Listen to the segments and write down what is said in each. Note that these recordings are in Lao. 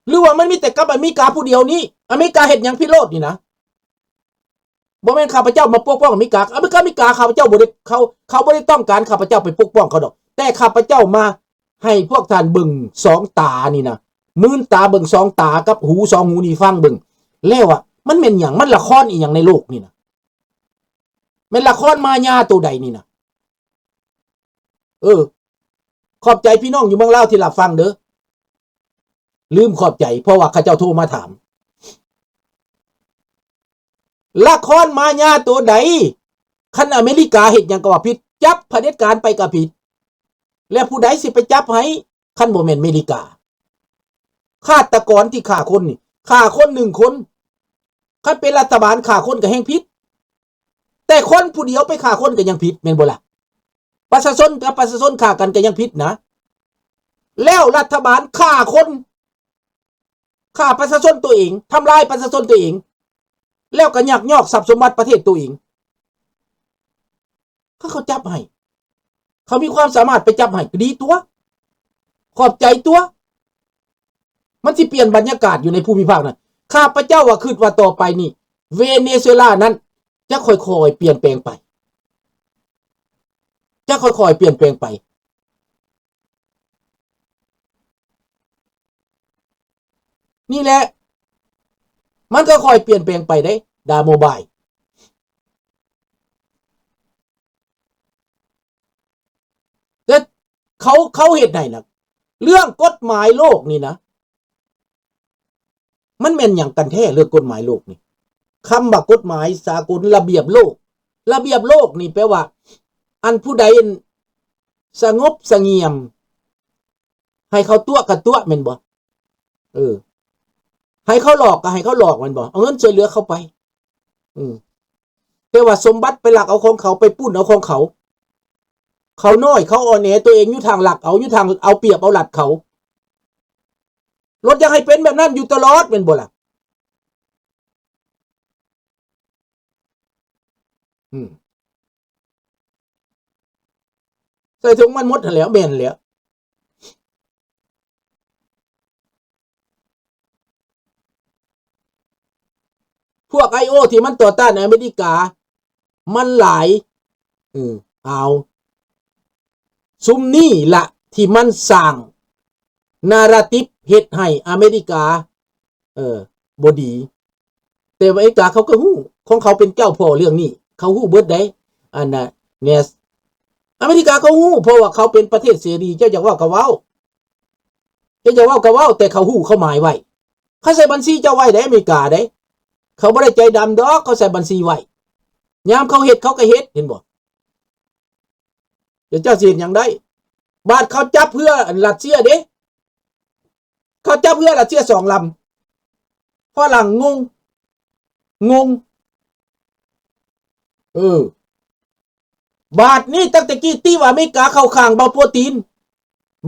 ຫຼືວ່າມັນມີແຕ່ກັບອາເມລິກາຜູ້ດຽວນີ້? ອາເມລິກາເຮັດຫຍັງຜິດໂລດນີ້ນະ? ບໍ່ແມ່ນຂ້າພະເຈົ້າມາປົກປ້ອງອາເມລິກາ, ອາເມລິກາ, ອາເມລິກາ ຂ້າພະເຈົ້າບໍ່ໄດ້ ເຂົາ ເຂົາບໍ່ໄດ້ຕ້ອງການຂ້າພະເຈົ້າໄປປົກປ້ອງເຂົາດອກ, ແຕ່ຂ້າພະເຈົ້າມາໃຫ້ພວກທ່ານເບິ່ງສອງຕານີ້ນະ, ມື່ນຕາເບິ່ງສອງຕາກັບຫູສອງຫູນີ້ຟັງເບິ່ງ ແລ້ວວ່າມັນແມ່ນຫຍັງ? ມັນລະຄອນອີ່ຫຍັງໃນໂລກນີ້ນະ? ແມ່ນລະຄອນມາຍາໂຕໃດນີ້ນະ? ເອີ ຂອບໃຈພີ່ນ້ອງຢູ່ເມືອງລາວທີ່ຮັບຟັງເດີ. ລືມຂອບໃຈ ເພາະວ່າເຂົາເຈົ້າໂທມາຖາມ. ລະຄອນມາຍາໂຕໃດ? ຄັນອາເມລິກາເຮັດຫຍັງກໍວ່າຜິດ, ຈັບຜະເດັດການໄປກໍຜິດ, ແລ້ວຜູ້ໃດຊິໄປຈັບໃຫ້ ຄັນບໍ່ແມ່ນເມລິກາ? ຄາດຕະກອນທີ່ຂ້າຄົນນີ້, ຂ້າຄົນໜຶ່ງຄົນ, ຄັນເປັນລັດຖະບານຂ້າຄົນກໍແຮ່ງຜິດ, ແຕ່ຄົນຜູ້ດຽວໄປຂ້າຄົນກໍຍັງຜິດ ແມ່ນບໍ່ລະ? ປະຊາຊົນກັບປະຊາຊົນຂ້າກັນກໍຍັງຜິດນະ, ແລ້ວລັດຖະບານຂ້າຄົນ, ຂ້າປະຊາຊົນຕົວເອງ, ທຳລາຍປະຊາຊົນຕົວເອງ, ແລ້ວກໍຍັກຍອກຊັບສົມບັດປະເທດຕົວເອງ. ເຂົາ ເຂົາຈັບໃຫ້, ເຂົາມີຄວາມສາມາດໄປຈັບໃຫ້ ກໍດີຕົວະ, ຂອບໃຈຕົວະ. ມັນຊິປ່ຽນບັນຍາກາດຢູ່ໃນພູມິພາກນັ້ນ. ຂ້າພະເຈົ້າວ່າ ຄິດວ່າຕໍ່ໄປນີ້ ເວເນຊູເອລານັ້ນຈະຄ່ອຍໆປ່ຽນແປງໄປ, ຈະຄ່ອຍໆປ່ຽນແປງໄປ. ນີ້ແຫຼະ ມັນກໍຄ່ອຍປ່ຽນແປງໄປເດ້ ດາໂມບາຍ. ແຕ່ເຂົາ ເຂົາເຮັດໃຫ້ນະ ເລື່ອງກົດໝາຍໂລກນີ້ນະ ມັນແມ່ນຫຍັງກັນແທ້ ເລື່ອງກົດໝາຍໂລກນີ້? ຄຳວ່າກົດໝາຍສາກົນ ລະບຽບໂລກ, ລະບຽບໂລກນີ້ແປວ່າ ອັນຜູ້ໃດສະຫງົບສະຫງຽມ ໃຫ້ເຂົາຕົວະກໍຕົວະແມ່ນບໍ່? ເອີ ໃຫ້ເຂົາຫຼອກກໍໃຫ້ເຂົາຫຼອກແມ່ນບໍ່? ເອົາເງິນຊ່ວຍເຫຼືອເຂົາໄປ. ອືມ ແຕ່ວ່າສົມບັດໄປລັກເອົາຂອງເຂົາ, ໄປປຸ້ນເອົາຂອງເຂົາ, ເຂົານ້ອຍ ເຂົາອ່ອນແອ, ຕົວເອງຢູ່ທາງລັກເອົາ, ຢູ່ທາງເອົາປຽບເອົາລັດເຂົາ. ໂລດຢາກໃຫ້ເປັນແບບນັ້ນຢູ່ຕະຫຼອດແມ່ນບໍ່ລະ? ອືມ ໃສ່ຖົງມັນໝົດຫັ້ນແຫຼ້ວ, ແມ່ນແລ້ວ. ພວກໄອໂອ ທີ່ມັນຕໍ່ຕ້ານອາເມລິກາ ມັນຫຼາຍ. ເອີ ເອົາ ຊຸມນີ້ລະທີ່ມັນສ້າງນາຣາຕິບ ເຮັດໃຫ້ອາເມລິກາ ເອີ ບໍ່ດີ. ແຕ່ວ່າອາເມລິກາເຂົາກໍຮູ້ ຂອງເຂົາເປັນເຈົ້າພໍ່ເລື່ອງນີ້ ເຂົາຮູ້ເບິດໃດ໋. ອັນນ່າ ແນສ ອາເມລິກາເຂົາຮູ້ ເພາະວ່າເຂົາເປັນປະເທດເສລີ, ເຈົ້າຢາກເວົ້າກໍເວົ້າ, ເຈົ້າຢາກເວົ້າກໍເວົ້າ, ແຕ່ເຂົາຮູ້ ເຂົາໝາຍໄວ້. ເຂົາໃສ່ບັນຊີເຈົ້າໄວ້ໃດ໋ ອາເມລິກາໃດ໋. ເຂົາບໍ່ໄດ້ໃຈດຳດອກ, ເຂົາໃສ່ບັນຊີໄວ້. ຍາມເຂົາເຮັດ ເຂົາກໍເຮັດ, ເຫັນບໍ່? ແລ້ວເຈົ້າຊິເຮັດຫຍັງໄດ້? ບາດເຂົາຈັບເຮືອອັນຣັດເຊຍເດ້, ເຂົາຈັບເຮືອຣັດເຊຍສອງລຳ. ຝຣັ່ງງົງ, ງົງ. ເອີ ບາດນີ້ຕັ້ງແຕ່ກີ້ຕິວ່າອາເມລິກາເຂົ້າຂ້າງບ່າວໂປຕີນ.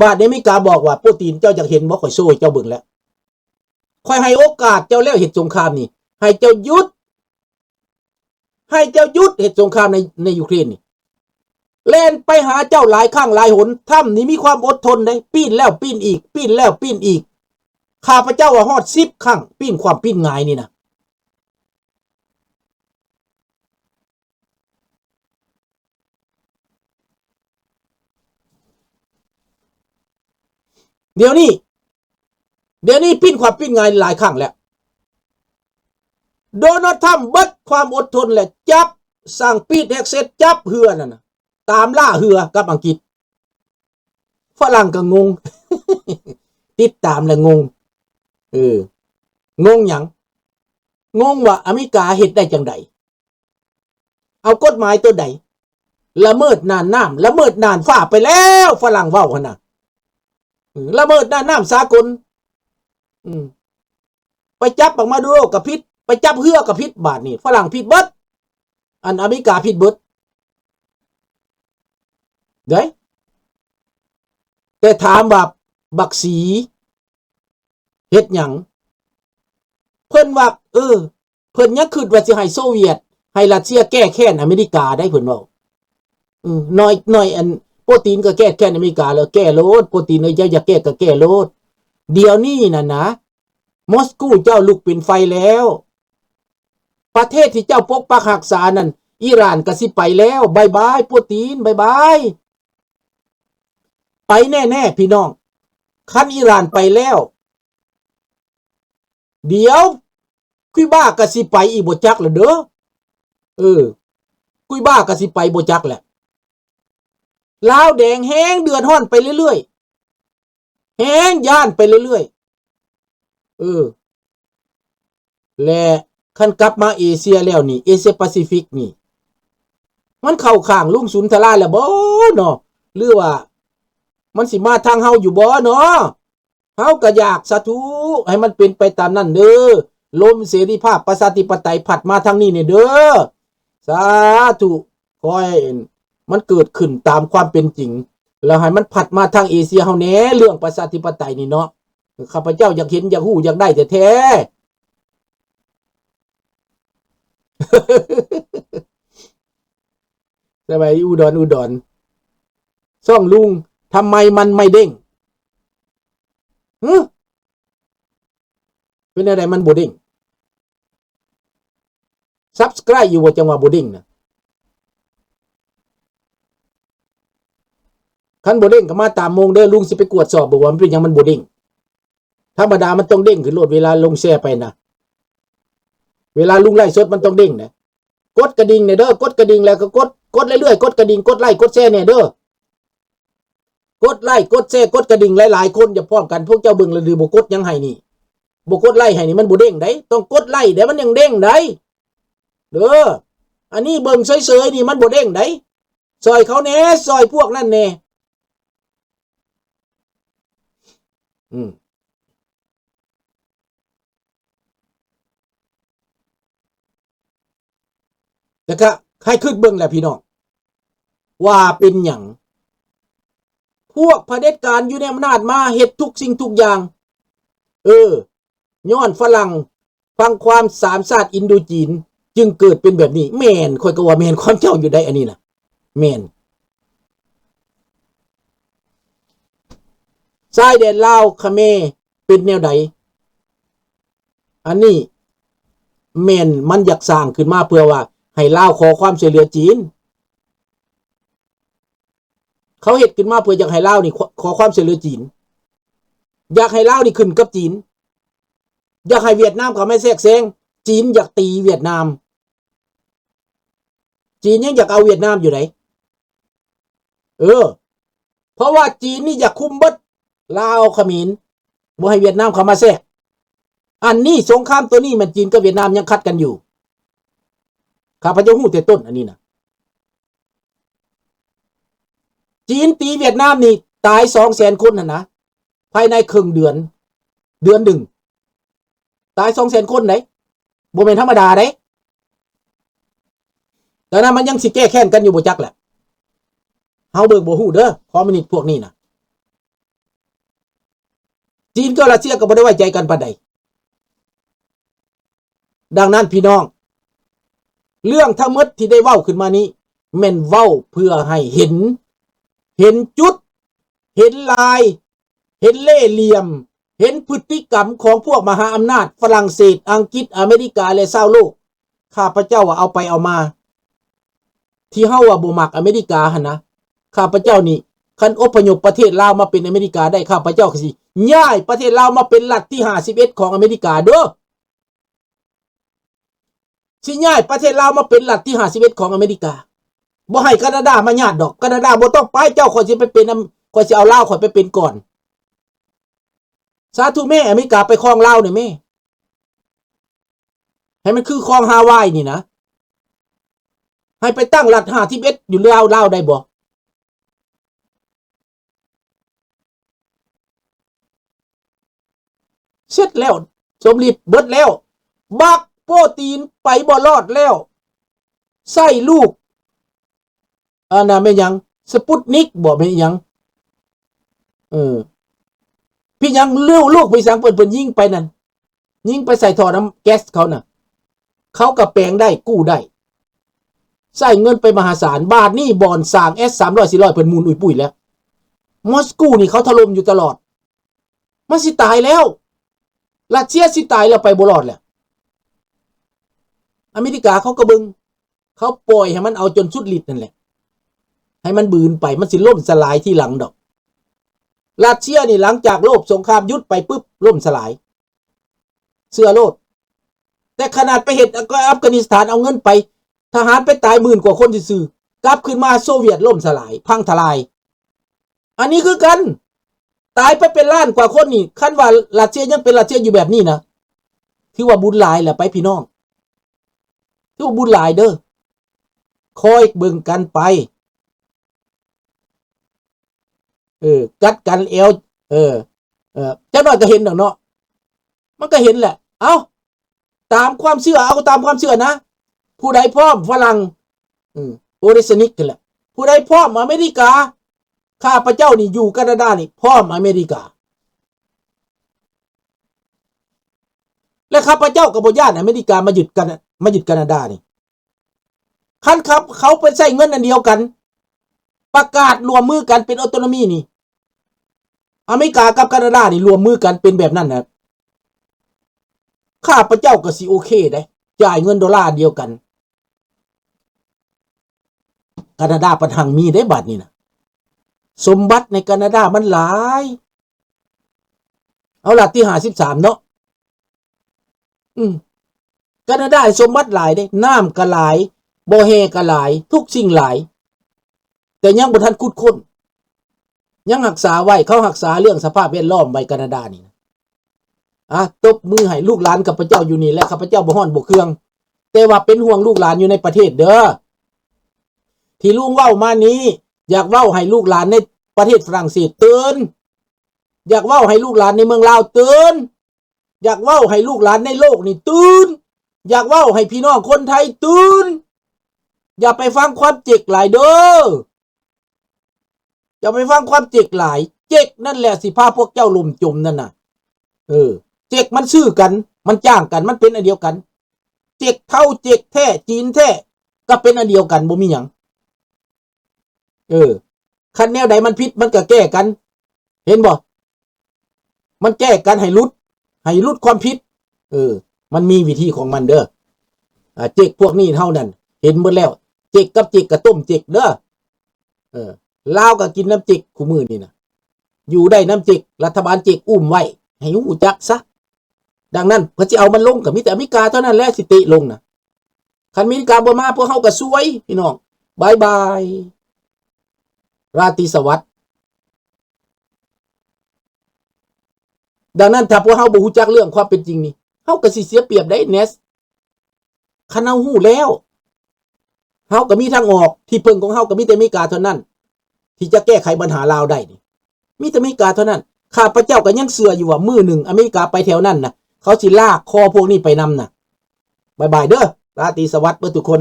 ບາດນີ້ອາເມລິກາບອກວ່າ ໂປຕີນ ເຈົ້າຢາກເຫັນບໍ່? ຂ້ອຍໂຊໃຫ້ເຈົ້າເບິ່ງແລ້ວ. ຂ້ອຍໃຫ້ໂອກາດເຈົ້າແລ້ວເຮັດສົງຄາມນີ້, ໃຫ້ເຈົ້າຢຸດ, ໃຫ້ເຈົ້າຢຸດເຮັດສົງຄາມໃນ ໃນຢູເຄຣນນີ້. ແລ່ນໄປຫາເຈົ້າຫຼາຍຄັ້ງຫຼາຍຫົນ. ທຳນີ້ມີຄວາມອົດທົນເດ້, ປີ້ນແລ້ວປີ້ນອີກ, ປີ້ນແລ້ວປີ້ນອີກ. ຂ້າພະເຈົ້າວ່າຮອດສິບຄັ້ງ, ປີ້ນຄວາມປີ້ນຫງາຍນີ້ນະ. ດຽວນີ້ ດຽວນີ້ປີ້ນຄວາມປີ້ນຫງາຍຫຼາຍຄັ້ງແລ້ວ. ໂດນັລ ທຣຳ ເບິດຄວາມອົດທົນແລ້ວ, ຈັບ ສັ່ງປີດແຮັກເຊັດ, ຈັບເຮືອນັ້ນນະ, ຕາມລ່າເຮືອກັບອັງກິດ. ຝຣັ່ງກໍງົງ, ຕິດຕາມແລ້ວງົງ. ເອີ ງົງຫຍັງ? ງົງວ່າອາເມລິກາເຮັດໄດ້ຈັ່ງໃດ? ເອົາກົດໝາຍຕົວໃດ? ລະເມີດນ່ານນ້ຳ, ລະເມີດນ່ານຟ້າໄປແລ້ວ, ຝຣັ່ງເວົ້າຫັ້ນນະ. ເອີ ລະເມີດນ່ານນ້ຳສາກົນ. ອືມ ໄປຈັບບັກມາດູໂຣກໍຜິດ, ໄປຈັບເຮືອກໍຜິດ, ບາດນີ້ຝຣັ່ງຜິດເບິດ, ອັນອາເມລິກາຜິດເບິດເດ້. ແຕ່ຖາມວ່າບັກສີເຮັດຫຍັງ? ເພິ່ນວ່າ ເອີ ເພິ່ນຍັງຄິດວ່າຊິໃຫ້ໂຊວຽດ ໃຫ້ຣັດເຊຍແກ້ແຄ້ນອາເມລິກາໄດ໋ ເພິ່ນເວົ້າ. ອືມ ໜ້ອຍ ໜ້ອຍ ອັນ ໂປຕີນກໍແກ້ແຄ້ນອາເມລິກາແລ້ວ, ແກ້ໂລດ ໂປຕີນເອີຍ, ເຈົ້າຢາກແກ້ກໍແກ້ໂລດ. ດຽວນີ້ນັ້ນນະ ມອສກູເຈົ້າລຸກເປັນໄຟແລ້ວ. ປະເທດທີ່ເຈົ້າປົກປັກຮັກສານັ້ນ ອີຣານກໍຊິໄປແລ້ວ. ບາຍບາຍ ປູຕິນ ບາຍບາຍ. ໄປແນ່ໆ ພີ່ນ້ອງ. ຄັນອີຣານໄປແລ້ວ ດຽວ ຄິວບາກໍຊິໄປອີກບໍ່ຈັກລະເດີ. ເອີ ຄິວບາກໍຊິໄປບໍ່ຈັກແຫຼະ. ລາວແດງແຮງເດືອດຮ້ອນໄປເລື້ອຍໆ ແຮງຢ້ານໄປເລື້ອຍໆ. ເອີ ແລະ ຄັນກັບມາເອເຊຍແລ້ວນີ້ ເອເຊຍປາຊີຟິກນີ້ ມັນເຂົ້າຂ້າງລຸງສຸນທະລາແລ້ວບໍເນາະ ຫຼືວ່າມັນຊິມາທາງເຮົາຢູ່ບໍເນາະ? ເຮົາກໍຢາກ ສາທຸ ໃຫ້ມັນເປັນໄປຕາມນັ້ນເດີ. ລົມເສລີພາບປະຊາທິປະໄຕພັດມາທາງນີ້ແດ່ເດີ ສາທຸ. ຂໍໃຫ້ມັນເກີດຂຶ້ນຕາມຄວາມເປັນຈິງ ແລ້ວໃຫ້ມັນພັດມາທາງເອເຊຍເຮົາແດ່ ເລື່ອງປະຊາທິປະໄຕນີ້ເນາະ. ຂ້າພະເຈົ້າຢາກເຫັນ ຢາກຮູ້ ຢາກໄດ້ແທ້ໆ. ສະບາຍດີ ອຸດອນ ອຸດອນ. ຊ່ອງລຸງ ທຳໄມມັນໄມ່ເດ້ງ? ຫື? ເປັນແນວໃດມັນບໍ່ເດ້ງ? ຊັບສະໄຄຣບຢູ່ບໍ່ ຈັ່ງວ່າບໍ່ເດ້ງນະ? ຄັນບໍ່ເດ້ງກໍມາຕາມໂມງເດີ ລຸງຊິໄປກວດສອບເບິ່ງວ່າມັນເປັນຫຍັງມັນບໍ່ເດ້ງ. ທຳມະດາມັນຕ້ອງເດ້ງຂຶ້ນໂລດ ເວລາລົງແຊໄປນະ. ເວລາລຸງໄລຟ໌ສົດມັນຕ້ອງເດ້ງນະ. ກົດກະດິ່ງແດ່ເດີ ກົດກະດິ່ງ ແລ້ວກໍກົດ ກົດເລື້ອຍໆ ກົດກະດິ່ງ ກົດໄລຄ໌ ກົດແຊແດ່ເດີ. ກົດໄລຄ໌ ກົດແຊ ກົດກະດິ່ງ ຫຼາຍໆຄົນຈະພ້ອມກັນ. ພວກເຈົ້າເບິ່ງແລ້ວຫຼືບໍ່ກົດຫຍັງໃຫ້ນີ້ ບໍ່ກົດໄລຄ໌ໃຫ້ນີ້ ມັນບໍ່ເດ້ງໃດ໋. ຕ້ອງກົດໄລຄ໌ແດ່ ມັນຈັ່ງເດ້ງໄດ໋ເດີ. ອັນນີ້ເບິ່ງເສີຍໆນີ້ມັນບໍ່ເດ້ງໃດ໋. ຊ່ອຍເຂົາແດ່ ຊ່ອຍພວກນັ້ນແດ່. ອືມ ແລ້ວກະໃຫ້ຄິດເບິ່ງແຫຼະພີ່ນ້ອງ ວ່າເປັນຫຍັງພວກຜະເດັດການຢູ່ໃນອຳນາດມາເຮັດທຸກສິ່ງທຸກຢ່າງ. ເອີ ຍ້ອນຝຣັ່ງຟັງຄວາມສາມຊາດອິນໂດຈີນຈຶ່ງເກີດເປັນແບບນີ້. ແມ່ນ ຂ້ອຍກໍວ່າແມ່ນຄວາມເຈົ້າຢູ່ໃດ໋ ອັນນີ້ນະ ແມ່ນ. ຊາຍແດນລາວຂະເໝເປັນແນວໃດ? ອັນນີ້ແມ່ນມັນຢາກສ້າງຂຶ້ນມາເພື່ອວ່າໃຫ້ລາວຂໍຄວາມຊ່ວຍເຫຼືອຈີນ. ເຂົາເຮັດຂຶ້ນມາເພື່ອຢາກໃຫ້ລາວນີ້ ຂໍຄວາມຊ່ວຍເຫຼືອຈີນ, ຢາກໃຫ້ລາວນີ້ຂຶ້ນກັບຈີນ, ຢາກໃຫ້ຫວຽດນາມເຂົ້າມາແຊກແຊງ. ຈີນຢາກຕີຫວຽດນາມ, ຈີນຍັງຢາກເອົາຫວຽດນາມຢູ່ໃດ໋. ເອີ ເພາະວ່າຈີນນີ້ຢາກຄຸມເບິດ ລາວ ຂະເໝນ ບໍ່ໃຫ້ຫວຽດນາມເຂົ້າມາແຊກ. ອັນນີ້ ສົງຄາມໂຕນີ້ແມ່ນຈີນກັບຫວຽດນາມຍັງຂັດກັນຢູ່. ຂ້າພະເຈົ້າຮູ້ແຕ່ຕົ້ນອັນນີ້ນະ. ຈີນຕີຫວຽດນາມນີ້ຕາຍສອງແສນຄົນຫັ້ນນະ ພາຍໃນເຄິ່ງເດືອນ ເດືອນໜຶ່ງ ຕາຍສອງແສນຄົນເດ້ ບໍ່ແມ່ນທຳມະດາເດ້. ຕອນນັ້ນມັນຍັງຊິແກ້ແຄ້ນກັນຢູ່ບໍ່ຈັກແຫຼະ. ເຮົາເບິ່ງບໍ່ຮູ້ເດີ ຄອມມູນິດພວກນີ້ນະ. ຈີນກັບຣັດເຊຍກໍບໍ່ໄດ້ໄວ້ໃຈກັນປານໃດ. ດັ່ງນັ້ນພີ່ນ້ອງ ເລື່ອງທັງໝົດທີ່ໄດ້ເວົ້າຂຶ້ນມານີ້ ແມ່ນເວົ້າເພື່ອໃຫ້ເຫັນ ເຫັນຈຸດ ເຫັນລາຍ ເຫັນເລ່ຫຼ່ຽມ ເຫັນພຶດຕິກຳຂອງພວກມະຫາອຳນາດຝຣັ່ງເສດ, ອັງກິດ, ອາເມລິກາ ແລະ ຊາວໂລກ. ຂ້າພະເຈົ້າວ່າເອົາໄປເອົາມາ ທີ່ເຮົາວ່າບໍ່ມັກອາເມລິກາຫັ້ນນະ, ຂ້າພະເຈົ້ານີ້ ຄັນອົບພະຍົບປະເທດລາວມາເປັນອາເມລິກາໄດ້ ຂ້າພະເຈົ້າກໍຊິຍ້າຍປະເທດລາວມາເປັນລັດທີຫ້າສິບເອັດຂອງອາເມລິກາເດີ. ຊິຍ້າຍປະເທດລາວມາເປັນລັດທີຫ້າສິບເອັດຂອງອາເມລິກາ. ບໍ່ໃຫ້ການາດາມາຍາດດອກ. ການາດາບໍ່ຕ້ອງໄປ, ເຈົ້າ ຂ້ອຍຊິໄປເປັນ ຂ້ອຍຊິເອົາລາວຂ້ອຍໄປເປັນກ່ອນ. ສາທຸແມ້, ອາເມລິກາໄປຄອງລາວແດ່ແມ້. ໃຫ້ມັນຄືຄອງຮາວາຍນີ້ນະ. ໃຫ້ໄປຕັ້ງລັດຫ້າສິບເອັດຢູ່ລາວ, ລາວໄດ້ບໍ່? ເສັດແລ້ວ, ສົມລິດເບິດແລ້ວ. ບັກໂປຕີນໄປບໍ່ລອດແລ້ວ. ໃຊ້ລູກ ອັນນັ້ນແມ່ນຫຍັງ? ສະປຸດນິກບໍ? ແມ່ນຫຍັງ? ເອີ ເປັນຫຍັງ? ລູກ, ລູກໄປສັງເພິ່ນ, ເພິ່ນຍິງໄປນັ້ນ, ຍິງໄປໃສ່ທໍ່ນ້ຳແກັສເຂົານະ. ເຂົາກໍແປງໄດ້, ກູ້ໄດ້, ໃຊ້ເງິນໄປມະຫາສານ. ບາດນີ້ບ່ອນສ້າງ ເອສສາມຮ້ອຍ ສີ່ຮ້ອຍ ເພິ່ນໝູນອຸ້ຍປຸ້ຍແລ້ວ. ມອສກູນີ້ເຂົາຖະຫຼົ່ມຢູ່ຕະຫຼອດ. ມັນຊິຕາຍແລ້ວ. ຣັດເຊຍຊິຕາຍແລ້ວ ໄປບໍ່ລອດແລ້ວ. ອາເມລິກາເຂົາກໍເບິ່ງ ເຂົາປ່ອຍໃຫ້ມັນເອົາຈົນສຸດລິດນັ້ນແຫຼະ ໃຫ້ມັນບືນໄປ ມັນຊິລົ້ມສະຫຼາຍທີຫຼັງດອກ. ຣັດເຊຍນີ້ ຫຼັງຈາກໂລບສົງຄາມຢຸດໄປປຶບ ລົ້ມສະຫຼາຍ ເຊື່ອໂລດ. ແຕ່ຂະໜາດໄປເຮັດອັຟການິສຖານ ເອົາເງິນໄປ ທະຫານໄປຕາຍໝື່ນກວ່າຄົນຊື່ໆ ກັບຄືນມາໂຊວຽດລົ້ມສະຫຼາຍ ພັງທະລາຍ. ອັນນີ້ຄືກັນ ຕາຍໄປເປັນລ້ານກວ່າຄົນນີ້ ຄັນວ່າຣັດເຊຍຍັງເປັນຣັດເຊຍຢູ່ແບບນີ້ນະ ຖືວ່າບຸນຫຼາຍແຫຼະໄປພີ່ນ້ອງ ຖືວ່າບຸນຫຼາຍເດີ້. ຄອຍເບິ່ງກັນໄປ ເອີ ກັດກັນແອວ ເອີ ເອີ ຈັກໜ້ອຍກໍເຫັນດອກເນາະ ມັນກໍເຫັນແຫຼະ. ເອົ້າ ຕາມຄວາມເຊື່ອ ເອົາຕາມຄວາມເຊື່ອນະ ຜູ້ໃດພ້ອມ ຝຣັ່ງ ອືມ ໂອເດສນິກຫັ້ນແຫຼະ ຜູ້ໃດພ້ອມ ອາເມລິກາ. ຂ້າພະເຈົ້ານີ້ຢູ່ການາດານີ້ ພ້ອມອາເມລິກາ ແລະ ຂ້າພະເຈົ້າກໍບໍ່ຢ້ານອາເມລິກາມາຍຶດກັນ ມາຍຶດການາດານີ້. ຄັນເຂົາ ເຂົາໄປໃຊ້ເງິນອັນດຽວກັນ ປະກາດຮ່ວມມືກັນເປັນອໍໂຕໂນມີນີ້ ອາເມລິກາກັບການາດານີ້ຮ່ວມມືກັນເປັນແບບນັ້ນນະ ຂ້າພະເຈົ້າກໍຊິໂອເຄເດ້ ຈ່າຍເງິນໂດລາອັນດຽວກັນ. ການາດາປະທັງມີເດ້ບາດນີ້ນະ ສົມບັດໃນການາດາມັນຫຼາຍ. ເອົາລະ ທີຫ້າສິບສາມເນາະ ອືມ ການາດາສົມບັດຫຼາຍເດ້ ນ້ຳກໍຫຼາຍ ບໍ່ແຮ່ກໍຫຼາຍ ທຸກສິ່ງຫຼາຍ ແຕ່ຍັງບໍ່ທັນຂຸດຄົ້ນ ຍັງຮັກສາໄວ້ ເຂົາຮັກສາເລື່ອງສະພາບແວດລ້ອມໄວ້ ການາດານີ້ນະ. ອາ ຕົບມືໃຫ້ລູກຫຼານຂ້າພະເຈົ້າຢູ່ນີ້ແຫຼະ ຂ້າພະເຈົ້າບໍ່ຮ້ອນບໍ່ເຄືອງ ແຕ່ວ່າເປັນຫ່ວງລູກຫຼານຢູ່ໃນປະເທດເດີ້ ທີ່ລຸງເວົ້າມານີ້ ຢາກເວົ້າໃຫ້ລູກຫຼານໃນປະເທດຝຣັ່ງເສດຕື່ນ ຢາກເວົ້າໃຫ້ລູກຫຼານໃນເມືອງລາວຕື່ນ ຢາກເວົ້າໃຫ້ລູກຫຼານໃນໂລກນີ້ຕື່ນ ຢາກເວົ້າໃຫ້ພີ່ນ້ອງຄົນໄທຕື່ນ ຢ່າໄປຟັງຄວາມເຈັກຫຼາຍເດີ້ ຢ່າໄປຟັງຄວາມເຈັກຫຼາຍ ເຈັກນັ້ນແຫຼະຊິພາພວກເຈົ້າລົ້ມຈົມນັ້ນນະ. ເອີ ເຈັກມັນຊື່ກັນ ມັນຈ້າງກັນ ມັນເປັນອັນດຽວກັນ ເຈັກເທົາ ເຈັກແທ້ ຈີນແທ້ ກໍເປັນອັນດຽວກັນ ບໍ່ມີຫຍັງ. ເອີ ຄັນແນວໃດມັນຜິດ ມັນກໍແກ້ກັນ ເຫັນບໍ່? ມັນແກ້ກັນໃຫ້ຫຼຸດ ໃຫ້ຫຼຸດຄວາມຜິດ. ເອີ ມັນມີວິທີຂອງມັນເດີ້. ອາ ເຈັກພວກນີ້ເຮົານັ້ນເຫັນໝົດແລ້ວ ເຈັກກັບເຈັກກໍຕົ້ມເຈັກເດີ້. ເອີ ລາວກໍກິນນ້ຳເຈັກຄູ່ມື້ນີ້ນະ ຢູ່ໄດ້ນ້ຳເຈັກ ລັດຖະບານເຈັກອຸ້ມໄວ້ ໃຫ້ຮູ້ຈັກຊະ. ດັ່ງນັ້ນ ເພິ່ນຊິເອົາມັນລົງ ກໍມີແຕ່ອາເມລິກາເທົ່ານັ້ນແຫຼະ ຊິເຕະລົງນະ. ຄັນອາເມລິກາບໍ່ມາ ພວກເຮົາກໍຊວຍ ພີ່ນ້ອງ. ບາຍບາຍ ລາຕີສະຫວັດ. ດັ່ງນັ້ນ ຖ້າພວກເຮົາບໍ່ຮູ້ຈັກເລື່ອງຄວາມເປັນຈິງນີ້ ເຮົາກໍຊິເສຍປຽບໄດ໋ ເນສ. ຄັນເຮົາຮູ້ແລ້ວ ເຮົາກໍມີທາງອອກ ທີ່ເພິ່ງຂອງເຮົາກໍມີແຕ່ອາເມລິກາເທົ່ານັ້ນ ທີ່ຈະແກ້ໄຂບັນຫາລາວໄດ້ນີ້ ມີແຕ່ອາເມລິກາເທົ່ານັ້ນ. ຂ້າພະເຈົ້າກໍຍັງເຊື່ອຢູ່ວ່າມື້ໜຶ່ງອາເມລິກາໄປແຖວນັ້ນນະ ເຂົາຊິລາກຄໍພວກນີ້ໄປນຳນະ. ບາຍບາຍເດີ້ ລາຕີສະຫວັດເບິດທຸກຄົນ.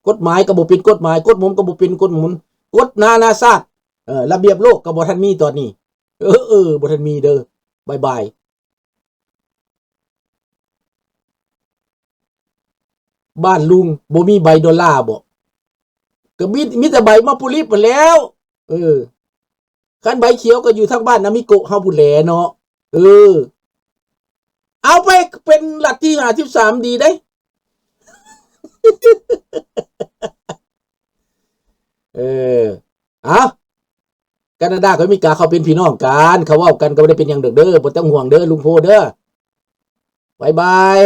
ກົດໝາຍກໍບໍ່ເປັນກົດໝາຍ ກົດໝູນກໍບໍ່ເປັນກົດໝູນ ກົດນານາຊາດ ເອີ ລະບຽບໂລກກໍບໍ່ທັນມີຕອນນີ້. ເອີ ເອີ ບໍ່ທັນມີເດີ້. ບາຍບາຍ. ບ້ານລຸງບໍ່ມີໃບໂດລາບໍ? ກໍມີ ມີແຕ່ໃບມາປູລິບຫັ້ນແຫຼ້ວ. ເອີ ຄັນໃບຂຽວກໍຢູ່ທາງບ້ານອາມິໂກະເຮົາພຸ້ນແຫຼະເນາະ. ເອີ ເອົາໄປເປັນລັດທີຫ້າສິບສາມດີເດ້. ເອີ ເອົາ ການາດາກັບອາເມລິກາເຂົາເປັນພີ່ນ້ອງກັນ ເຂົາເວົ້າກັນກໍບໍ່ໄດ້ເປັນຫຍັງດອກເດີ້ ບໍ່ຕ້ອງຫ່ວງເດີ້ລຸງໂພເດີ້. ບາຍບາຍ.